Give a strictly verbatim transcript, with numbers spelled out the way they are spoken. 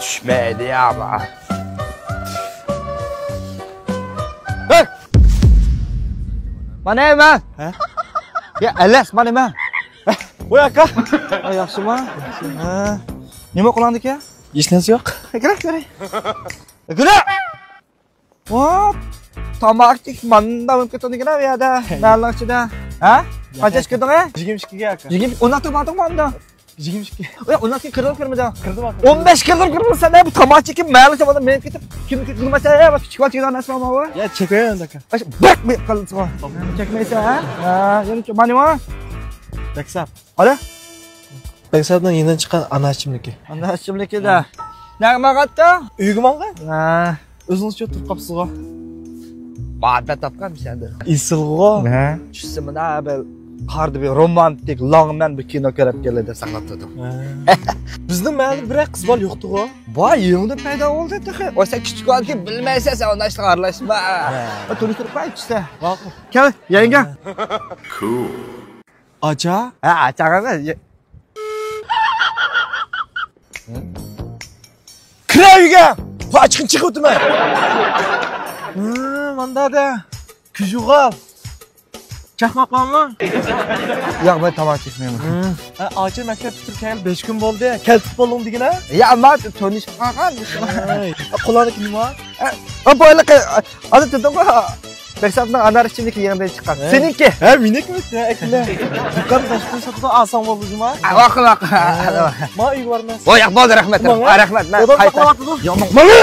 چۈشمەيدۇ يا بۇ. ھەي! مانا مەن. ھە؟ يا ئەلەس، مانا مەن. ۋاي ئاكا. ۋاي ياخشىما؟ ھە. نېمە قولۇڭدىكى؟ ھېچ نەرسە يوق. كىرە، كىرە. كىرە. ۋاپ! تاماكا چېكىپ ماندا بولۇپ كېتىدىكەن بۇ يەردە. مەھەللىنىڭ ئىچىدە. ھە؟ قانچە ياش كىردىڭ ھە؟ يىگىرمە ئىككىگە ئاكا. يىگىرمە ئىككى، ئون ئالتە باردىڭ ماندا. يىگىرمە ئىككى. ئۇ ئون ئالتە كىردىڭ كىرمىدىڭ؟ كىردىم ئاكا. ئون بەش كىردىڭ كىرمىدىڭ سەن ھە؟ بۇ تاماكا چېكىپ مەھەللىنىڭ ئىچىدە مېڭىپ كېتىپ كىم كىرمىسە ھە؟ باشقا چىقىۋاتىدىغان نەرسە بارمۇ بۇ؟ يا چېكىۋەرمەن ئاكا. بىراق مېڭىپ قالدىڭ. چەكمەيسەن ھە؟ ھە، يەنە مانا. بەك ساپ. ئالا. بەكسەپنىڭ يېنىدىن چىققان ئانا ئىچىملىكى. ئانا ئىچىملىكى-دە. نەگە ماڭغانتىڭ؟ ئۆيگە ماڭغان. ھە. ئۆزىڭىزچە ئولتۇرۇپ قاپسىزغۇ. بار بەت تاپقان سەندە. ئېسىلغۇ. ھە. چۈشسە مانا بىر قاردا بىر رومانتىك، لوڭمەن بىر كىنو كۆرۈپ كېلەي دەپ ساقلاپ تۇردۇم. ھە. بىزنىڭ مەھەللىدە بىرەر قىز بالا يوقتىغۇ. بار، يېڭىدىن پەيدا بولدى تېخى. ئۇ سەن كىچىك ۋاقىتتىن بىلمەيسەن، سەن ئۇنداق ئىشلارغا ئارىلاشما. ھە. تونۇشتۇرۇپ قوياي چۈشسە. كەل، يەڭگە. ئاچا؟ ھە، ئاچا ئەمەس. كىرە ئۆيگە! پاچىقىنى چېقىۋېتىمەن! ھە، ماندا دە. كۈزۈغال. چاقماق بارمۇ؟ ياق، مەن تاماكا چەكمەيمەن. ھە، ئاچا مەكتەپ پۈتتۈرۈپ كەلگىلى بەش كۈن بولدى. كەلتۈك بولدۇڭ دېگىنە؟ يا، ئەمما تونۇشۇپ قالغان. ھەي، قولۇڭدىكى نېمە؟ ھە، بۇ ھېلىقى، ھازىر تۇردۇڭغۇ. بەكساپنىڭ ئانار ئىچىملىكى يېڭىدىن چىققان. ھە؟ سېنىڭكى؟ ھە، مېنىڭكىمۇ؟ ھە، ئەكىلە. دۇكان بەش كۈن ساتىدۇ، ئالساڭ بولدى جۇما. ۋاقىت، ۋاقىت. ھە. ما ئۆيگە بارىمەن. ۋاي، ياق، بولدى، رەھمەت. ماڭا؟ ھە، رەھمەت. مەن دادام قايتاي. ساقلاۋاتىدۇ. ياق، ماڭا.